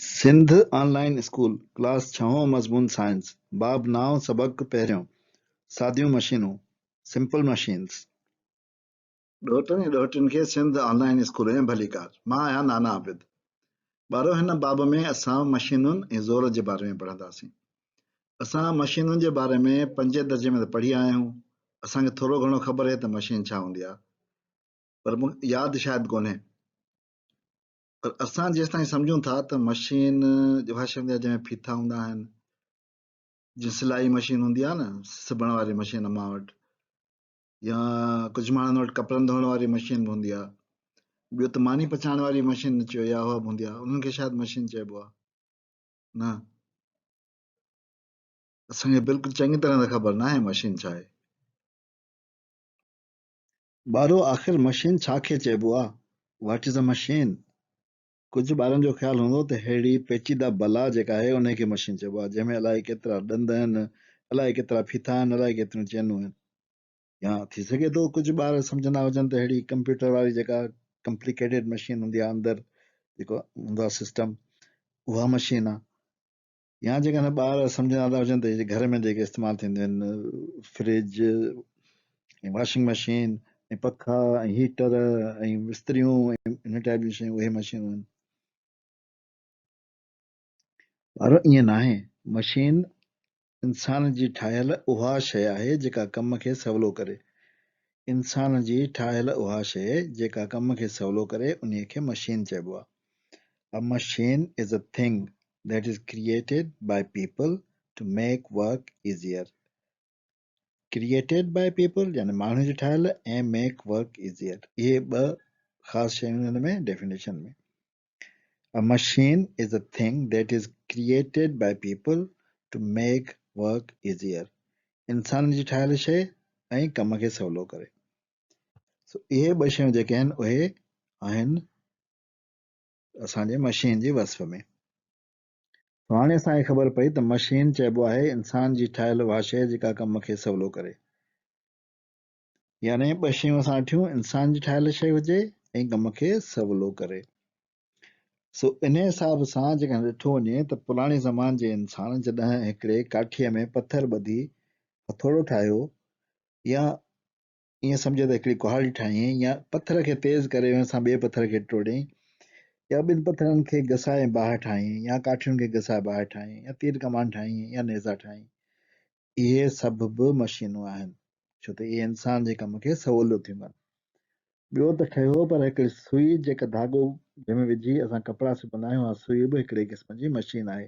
سنڌ آن line school, class ڇهون مضمون science, باب نائون سبق پهريون، ساديون مشينون، Simple Machines. ڏوهٽن ۽ ڏوهٽين کي سنڌ آن لائين اسڪول ۾ ڀليڪار. مان آهيان نانا عابد. ٻارو هن باب ۾ اسان مشينن ۽ زور جي باري ۾ پڙهنداسين. اسان مشينن جي باري ۾ پنجين درجي ۾ ته پڙهي آيا آهيون. اسان کي ٿورو گهڻو خبر آهي ته مشين ڇا هوندي آهي. پر مون ياد شايد ڪونهي. پر اسان جيستائين سمجهون ٿا ته مشين اها شيء هوندي آهي جنهن ۾ ڦيٿا هوندا آهن جيئن سلائي مشين هوندي آهي نه سبڻ واري مشين امان وٽ يا ڪجهه ماڻهن وٽ ڪپڙن ڌوئڻ واري مشين به هوندي آهي ٻيو ته ماني پچائڻ واري مشين اچي وئي آهي اها به هوندي آهي انهن کي شايد مشين چئبو آهي نه اسان کي بلڪل چڱي طرح ته خبر ناهي مشين ڇا آهي ٻارو آخر مشين ڇا کي چئبو آ؟ What is a machine؟ ڪجهه ٻارن جو خيال هوندو ته ههڙي پيچيده بلا جيڪا آهي انهي کي مشين چئبو آ جنهن ۾ الائي ڪيترا ڏند آهن، الائي ڪيترا ڦيٿا آهن، الائي ڪيتريون چينون آهن. يا ٿي سگهي ٿو ڪجهه ٻار سمجهندا هجن ته ههڙي ڪمپيوٽر واري جيڪا ڪمپليڪيٽيڊ مشين هوندي آ اندر جيڪو هوندو آ سسٽم اها مشين آ. يا جيڪڏهن ٻار سمجهندا ٿا هجن ته گهر ۾ جيڪي استعمال ٿينديون آهن فرج ۽ واشنگ مشين ۽ پکا ۽ هيٽر ۽ استريون ۽ ان ٽائپ جون شيون اهي مشينون آهن ٻارو ائين ناهي مشين انسان جي ٺاهيل اها شيء آهي جيڪا ڪم کي سولو ڪري انسان جي ٺاهيل اها شيء جيڪا ڪم کي سولو ڪري انهي کي مشين چئبو آهي A machine is a thing that is created by people to make work easier. Created by people يعني ماڻهن جي ٺاهيل ۽ make work easier اهي ٻه خاص شيون هن ۾ definition ۾. A machine is a thing that is created by people to make work easier. انسان جي ٺاهيل شيء ۽ ڪم کي سولو ڪري. سو اهي ٻه شيون جيڪي آهن اهي آهن اسان جي مشين جي وصف ۾. سو هاڻي اسان کي خبر پئي ته مشين چئبو آهي انسان جي ٺاهيل اها شيء جيڪا ڪم کي سولو ڪري. يعني ٻه شيون اسان ڏٺيون انسان جي ٺاهيل شيء هجي ۽ ڪم کي سولو ڪري. سو انهي حساب سان جيڪڏهن ڏٺو وڃي ته پراڻي زمان جي انسان جڏهن هڪڙي ڪاٺيء ۾ پٿر ٻڌي هٿوڙو ٺاهيو يا ائين سمجهه ته هڪڙي ڪهاڙي ٺاهيائين يا پٿر کي تيز ڪري ان سان ٻئي پٿر کي ٽوڙيائين يا ٻن پٿرن کي گسائي باهه ٺاهيائين يا ڪاٺين کي گسائي باهه ٺاهيائين يا تير ڪمان ٺاهيائين يا نيزا ٺاهيائين. اهي سڀ به مشينون آهن ڇو ته اهي انسان جي ڪم کي سولو ٿيون ڪن. ٻيو ته ٺهيو پر هڪڙي سوئي جيڪا ڌاڳو جنهن ۾ وجهي اسان ڪپڙا سبندا آهيون اها سوئي به هڪڙي قسم جي مشين آهي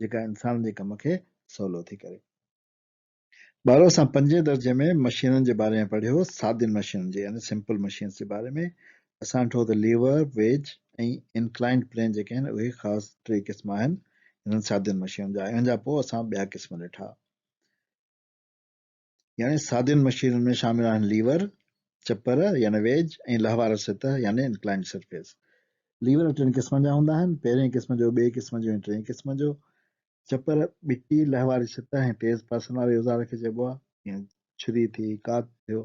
جيڪا انسان جي ڪم کي سولو ٿي ڪري. ٻارو اسان پنجين درجي ۾ مشينن جي باري ۾ پڙهيو سادين مشينن جي يعني سمپل مشينز جي باري ۾ اسان ڏٺو ته ليور، ويج ۽ انڪلائنڊ پلين جيڪي آهن اهي خاص ٽي قسم آهن انهن سادين مشينن جا ۽ ان جا پوء اسان ٻيا قسم ڏٺا. يعني سادين مشينن ۾ شامل آهن ليور، چپر يعني ويج ۽ لهوار سطح يعني انڪلائنڊ سرفيس. ليور ٽن قسمن جا هوندا آهن، پهرين قسم جو، ٻئي قسم جو ۽ ٽئين قسم جو. چپر ٻٽي لهواري سطح ۽ تيز پاسن واري اوزار کي چئبو آهي، جيئن ڇري ٿي، ڪات ٿيو.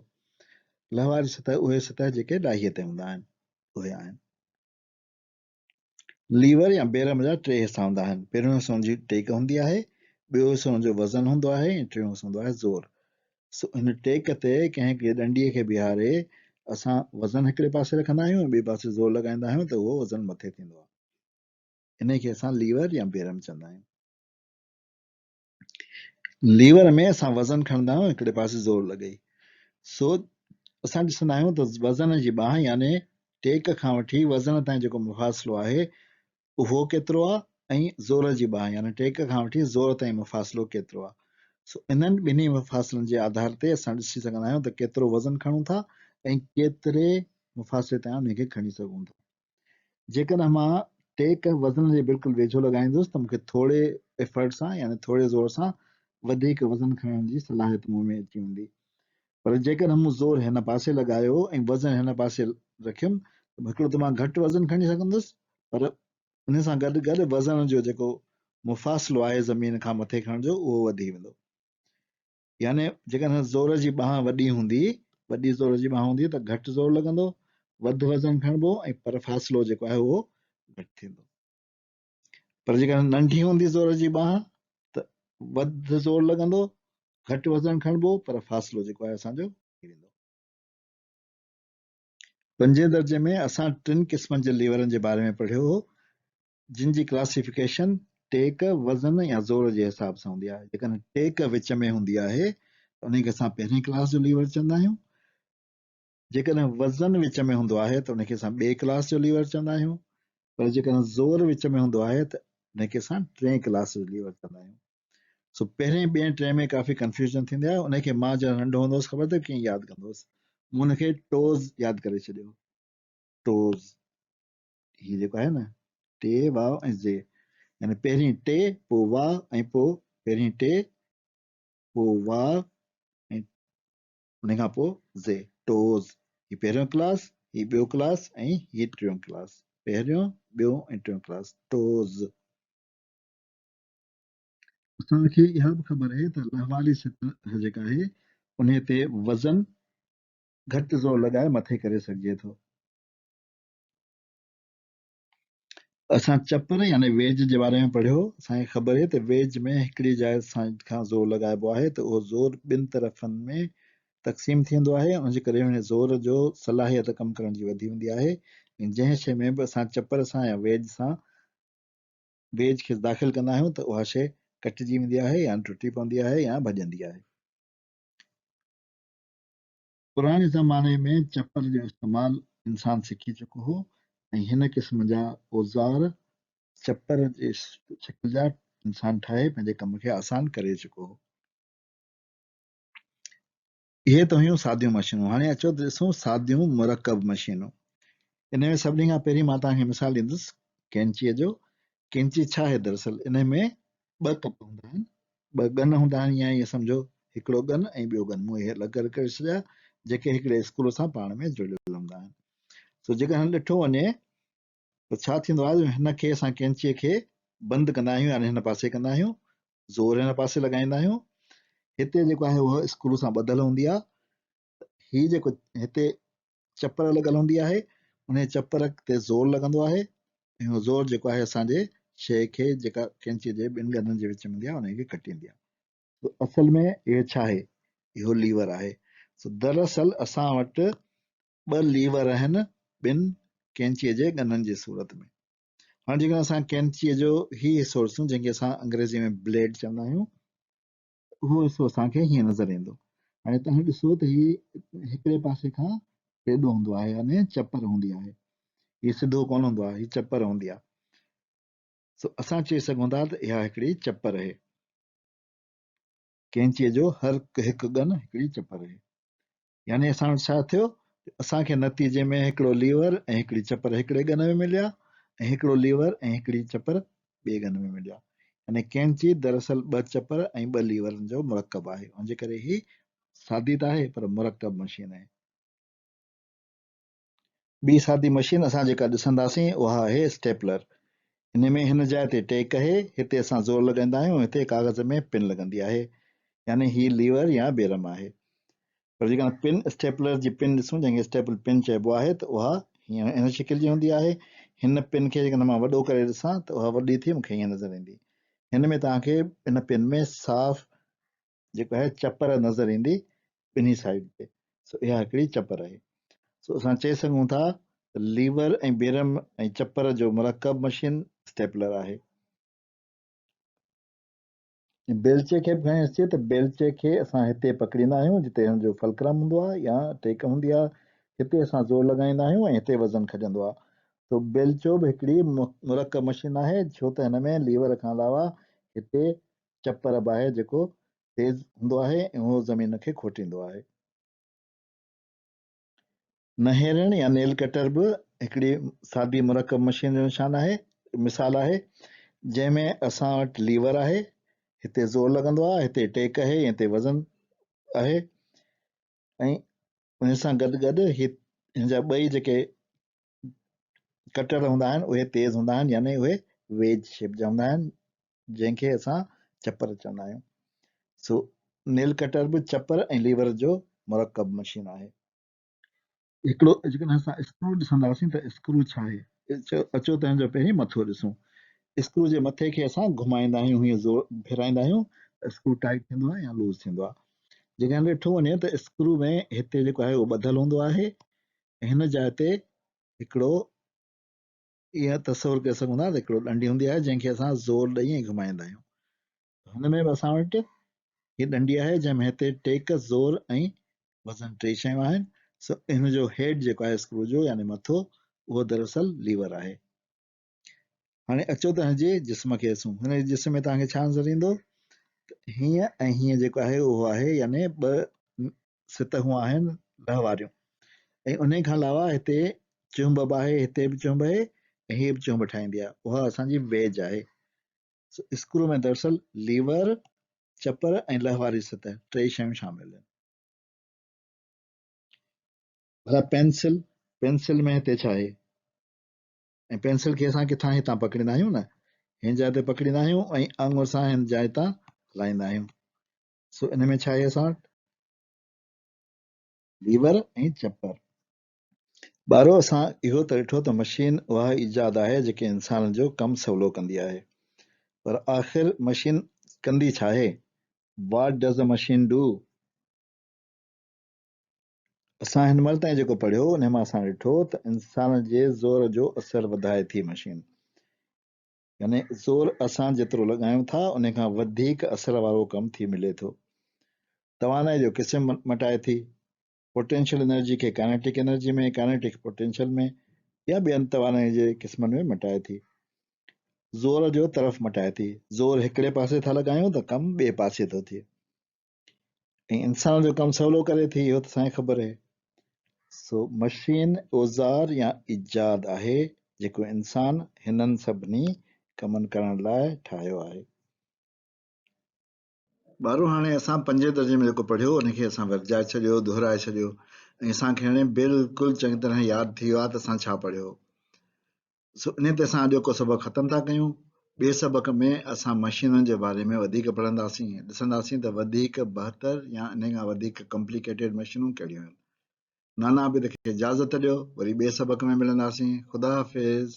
لهواري سطح اهي سطح جيڪي ڏاهيء تي هوندا آهن، اهي آهن. ليور يا بيرم جا ٽي حصا هوندا آهن. پهريون حصو ان جي ٽيڪ هوندي آهي، ٻيو حصو ان جو وزن هوندو آهي ۽ ٽيون حصو هوندو آهي زور. سو هن ٽيڪ تي ڪنهن هڪڙي ڏنڊي کي بيهاري اسان وزن هڪڙي پاسي رکندا آهيون ۽ ٻئي پاسي زور لڳائيندا آهيون ته اهو وزن مٿي ٿيندو آهي. انهي کي اسان ليور يا بيرم چوندا آهيون. ليور ۾ اسان وزن کڻندا آهيون هڪڙي پاسي زور لڳئي سو اسان ڏسندا آهيون ته وزن جي ٻانهن يعني ٽيڪ کان وٺي وزن تائين جيڪو مفاصلو آهي اهو ڪيترو آهي ۽ زور جي ٻانهن يعني ٽيڪ کان وٺي زور تائين مفاصلو ڪيترو آهي سو انهن ٻنهي مفاصلن جي آڌار تي اسان ڏسي سگهندا آهيون ته ڪيترو وزن کڻون ٿا ۽ ڪيتري مفاصلي تائين انهي کي کڻي سگهون ٿا. جيڪڏهن مان ٽيڪ وزن جي بلڪل ويجهو لڳائيندس ته مون کي ٿوري ايفرٽ سان يعني ٿوري زور سان وڌيڪ وزن کڻڻ جي صلاحيت مون ۾ اچي ويندي پر جيڪڏهن مون زور هن پاسي لڳايو ۽ وزن هن پاسي رکيم ته هڪڙو ته مان گهٽ وزن کڻي سگهندس پر ان سان گڏ گڏ وزن جو جيڪو مفاصلو آهي زمين کان مٿي کڻڻ جو اهو وڌي ويندو. يعني جيڪڏهن زور جي ٻانهن وڏي هوندي، وڏي زور جي ٻانهن هوندي ته گهٽ زور لڳندو، وڌ وزن کڻبو ۽ پر فاصلو جيڪو آهي اهو گهٽ ٿيندو. پر جيڪڏهن ننڍي هوندي زور جي ٻانهن ته وڌ زور لڳندو، گهٽ وزن کڻبو پر فاصلو جيڪو آهي اسان جو ٿي ويندو. پنجين درجي ۾ اسان ٽن قسمن جي ليورن جي باري ۾ پڙهيو هو، جن جي ڪلاسيفڪيشن ٽيڪ، وزن يا زور جي حساب سان هوندي آهي. جيڪڏهن ٽيڪ وچ ۾ هوندي آهي ته انهي کي اسان پهرين ڪلاس جو ليور چوندا آهيون. جيڪڏهن وزن وچ ۾ هوندو آهي ته ان کي اسان ٻئي ڪلاس جو ليور چوندا آهيون پر جيڪڏهن زور وچ ۾ هوندو آهي ته ان کي اسان ٽئين ڪلاس جو ليور چوندا آهيون. سو پهرين ٻئين ٽئين ۾ ڪافي ڪنفيوزن ٿيندي آهي. ان کي مان جڏهن ننڍو هوندو هوس خبر اٿئي ڪيئن ياد ڪندو هوس. مون ان کي ٽوز ياد ڪري ڇڏيو. ٽوز هي جيڪو آهي نه ٽي واء ۽ زي يعني پهرين ٽي پوء واء ۽ پوء پهرين ٽي پوء واء ۽ ان کان پوء زي، ٽوز، هي پهريون ڪلاس، هي ٻيو ڪلاس ۽ هي ٽيون ڪلاس، پهريون، ٻيو ۽ ٽيون ڪلاس، ٽوز. اسان کي اها به خبر آهي ته لهواري سطح جيڪا آهي انهي تي وزن گهٽ زور لڳائي مٿي ڪري سگهجي ٿو. اسان چپر يعني ويج جي باري ۾ پڙهيو، اسان کي خبر اهي ته ويج ۾ هڪڙي جاء کان زور لڳائبو آهي ته اهو زور ٻن طرفن ۾ تقسيم ٿي ويندو آهي، ان جي ڪري ان زور جو صلاحيت ڪم ڪرڻ جي وڌي ويندي آهي ۽ جنهن شيء ۾ به اسان چپر سان يا ويج سان ويج کي داخل ڪندا آهيون ته اها شيء ڪٽجي ويندي آهي يا ٽٽي پوندي آهي يا ڀڄندي آهي. پراڻي زماني ۾ چپل جو استعمال انسان سکي چڪو هو ۽ هن قسم جا اوزار چپر جي شڪل جا انسان ٺاهي پنهنجي ڪم کي آسان ڪري چڪو هو. اهي ته هيون ساديون مشينون، هاڻي اچو ته ڏسون ساديون مرڪب مشينون. ان ۾ سڀني کان پهرين مان توهان کي مثال ڏيندس قينچيء جو. قينچي ڇا آهي دراصل ان ۾ ٻه ڪپ هوندا آهن، ٻه ڳن هوندا آهن يا ائين سمجهو هڪڙو ڳن ۽ ٻيو ڳن مون اهي الڳ الڳ ڪري ڇڏيا جيڪي هڪڙي اسڪرو سان پاڻ ۾ جڙيل هوندا آهن. سو جيڪڏهن ڏٺو وڃي ته ڇا ٿيندو آهي جو هن کي اسان قينچيء کي بند ڪندا آهيون يعني هن پاسي ڪندا آهيون، زور هن پاسي لڳائيندا آهيون، هتي جيڪو آهي اهو اسڪرو سان ٻڌل هوندي آهي، هي جيڪو هتي چپر لڳل هوندي آهي انهي چپر تي زور لڳندو آهي ۽ اهو زور جيڪو آهي اسان جي شيء کي جيڪا قينچي جي ٻن ڳنن جي وچ ۾ هوندي آهي انهي کي ڪٽيندي آهي. سو اصل ۾ اهو ڇا آهي؟ اهو ليور آهي. سو دراصل اسان وٽ ٻه ليور آهن ٻن قينچيء جي ڳنن جي صورت ۾. هاڻي جيڪڏهن اسان قينچيء جو هي حصو ڏسون جنهن کي اسان انگريزيء ۾ بليڊ چوندا آهيون اهو حصو اسان کي هيئن نظر ايندو. هاڻي توهان ڏسو ته هي هڪڙي پاسي کان ٽيڏو هوندو آهي يعني چپر هوندي آهي. هي سڌو ڪونه هوندو آهي، هي چپر هوندي آهي. سو اسان چئي سگهون ٿا ته اها هڪڙي چپر آهي. قينچيء جو هر هڪ ڳن هڪڙي چپر آهي. يعني اسان وٽ ڇا ٿيو جو اسان کي نتيجي ۾ هڪڙو ليور ۽ هڪڙي چپر هڪڙي ڳن ۾ مليا ۽ هڪڙو ليور ۽ هڪڙي چپر ٻئي ڳن ۾ مليا. يعني قينچي دراصل ٻه چپر ۽ ٻه ليورن جو مرڪب آهي. ان جي ڪري هي سادي ته آهي پر مرڪب مشين آهي. ٻي سادي مشين اسان جيڪا ڏسنداسين اها آهي اسٽيپلر. ان ۾ هن جاء تي ٽيڪ اهي، هتي اسان زور لڳائيندا آهيون، هتي ڪاغذ ۾ پن لڳندي آهي، يعني هي ليور يا بيرم آهي. پر جيڪڏهن پن اسٽيپلر جي پن ڏسون جنهن کي اسٽيپل پن چئبو آهي ته اها هيئن هن شڪل جي هوندي آهي. هن پن کي جيڪڏهن مان وڏو ڪري ڏسان ته اها وڏي ٿي مون کي هيئن نظر ايندي. هن ۾ توهان کي ان پن ۾ صاف جيڪو آهي چپر نظر ايندي ٻنهي سائيڊ تي سو اها هڪڙي چپر آهي سو اسان چئي سگهون ٿا ته ليور ۽ بيرم ۽ چپر جو مرڪب مشين اسٽيپلر آهي. بيلچي کي به کڻي ڏسجي ته بيلچي کي اسان هتي پڪڙيندا آهيون جتي هن جو فلڪرم هوندو آهي يا ٽيڪ هوندي آهي هتي اسان زور لڳائيندا آهيون ۽ هتي وزن کڄندو آهي سو بيلچو به هڪڙي مرڪب مشين آهي ڇو ته هن ۾ ليور کان علاوه هتي چپر به آهي جيڪو تيز هوندو آهي ۽ اهو زمين کي کوٽيندو آهي. نهيرڻ يا نيل ڪٽر به هڪڙي سادي مرڪب مشين جو نشان آهي، مثال آهي، جنهن ۾ اسان وٽ ليور آهي، هتي زور لڳندو آهي، هتي ٽيڪ آهي ۽ هتي وزن آهي ۽ ان سان گڏ گڏ هي هن جا ٻئي جيڪي ڪٽر هوندا آهن اهي تيز هوندا آهن يعني اهي ويج شيپ جا هوندا آهن جنهن کي اسان چپر چوندا آهيون. سو نيل ڪٽر به چپر ۽ ليور جو مرڪب مشين آهي. هڪڙو جيڪڏهن اسان اسڪرو ڏسنداسين ته اسڪرو ڇا آهي؟ اچو ته هن جو پهرين مٿو ڏسون. اسڪرو جي مٿي کي اسان گهمائيندا آهيون هيئن زور ڦيرائيندا آهيون ته اسڪرو ٽائيٽ ٿيندو آهي يا لوز ٿيندو آهي. جيڪڏهن ڏٺو وڃي ته اسڪرو ۾ هتي جيڪو آهي اهو ٻڌل هوندو آهي ۽ هن جاء تي هڪڙو اها تصور ڪري سگهون ٿا ته هڪڙو ڏنڊي هوندي آهي جنهن کي اسان زور ڏئي ۽ گهمائيندا آهيون. هن ۾ به اسان وٽ هي ڏنڊي آهي جنهن ۾ هتي ٽيڪ، زور ۽ وزن ٽي شيون آهن. سو هن جو هيڊ جيڪو آهي اسڪرو جو يعني مٿو اهو دراصل ليور آهي. هاڻي اچو ته هن جي جسم کي ڏسون. هن جي جسم ۾ توهان کي ڇا نظر ايندو ته هيئن ۽ هيئن جيڪو آهي اهو آهي يعني ٻه سطحون آهن لهه واريون ۽ انهي کان علاوه هتي چهنب به آهي هتي به چهنب آهي ۽ هي به چهنب ٺاهيندي آهي اها اسان جي ويج آهي. سو اسڪرو ۾ دراصل ليور، چپر ۽ لهه واري سطح ٽيئي شيون شامل آهن. ڀلا پينسل، پينسل ۾ هتي ڇا آهي؟ ۽ پينسل کي اسان ڪٿان هتان پڪڙيندا آهيون نه، هن جاء تي پڪڙيندا آهيون ۽ آڱر سان هن جاء تان هلائيندا آهيون. سو ان ۾ ڇا آهي اسان وٽ؟ ليور ۽ چپر. ٻارو اسان اهو ته ڏٺو ته مشين اها ايجاد آهي جيڪي انسان جو ڪم سولو ڪندي آهي پر آخر مشين ڪندي ڇاهي؟ What does a machine do؟ اسان هن مهل تائين جيڪو پڙهيو انهي مان اسان ڏٺو ته انسان جي زور جو اثر وڌائي ٿي مشين يعني زور اسان جيترو لڳايون ٿا انهي کان وڌيڪ اثر وارو ڪم ٿي ملي ٿو. توانائي جو قسم مٽائي ٿي. پوٽينشل انرجي کي ڪائنيٽڪ انرجي ۾، ڪائنيٽڪ پوٽينشل ۾ يا ٻين توانائي جي قسمن ۾ مٽائي ٿي. زور جو طرف مٽائي ٿي. زور هڪڙي پاسي ٿا لڳايون ته ڪم ٻئي پاسي ٿو ٿئي. ۽ انسان جو ڪم سولو ڪري ٿي اهو ته سائين خبر آهي. سو مشين اوزار يا ايجاد آهي جيڪو انسان هنن سڀني ڪمن ڪرڻ لاء ٺاهيو آهي. ٻارو هاڻي اسان پنجين درجي ۾ جيڪو پڙهيو ان کي اسان ورجائي ڇڏيو، دهرائي ڇڏيو ۽ اسان کي هاڻي بلڪل چڱي طرح ياد ٿي ويو آهي ته اسان ڇا پڙهيو. سو انهي تي اسان اڄوڪو سبق ختم ٿا ڪيون. ٻئي سبق ۾ اسان مشينن جي باري ۾ وڌيڪ پڙهنداسين ۽ ڏسنداسين ته وڌيڪ بهتر يا انهي کان وڌيڪ ڪمپليڪيٽيڊ مشينون ڪهڙيون آهن. نانا عابد کي اجازت ڏيو وري ٻئي سبق ۾ ملنداسين. خدا حافظ.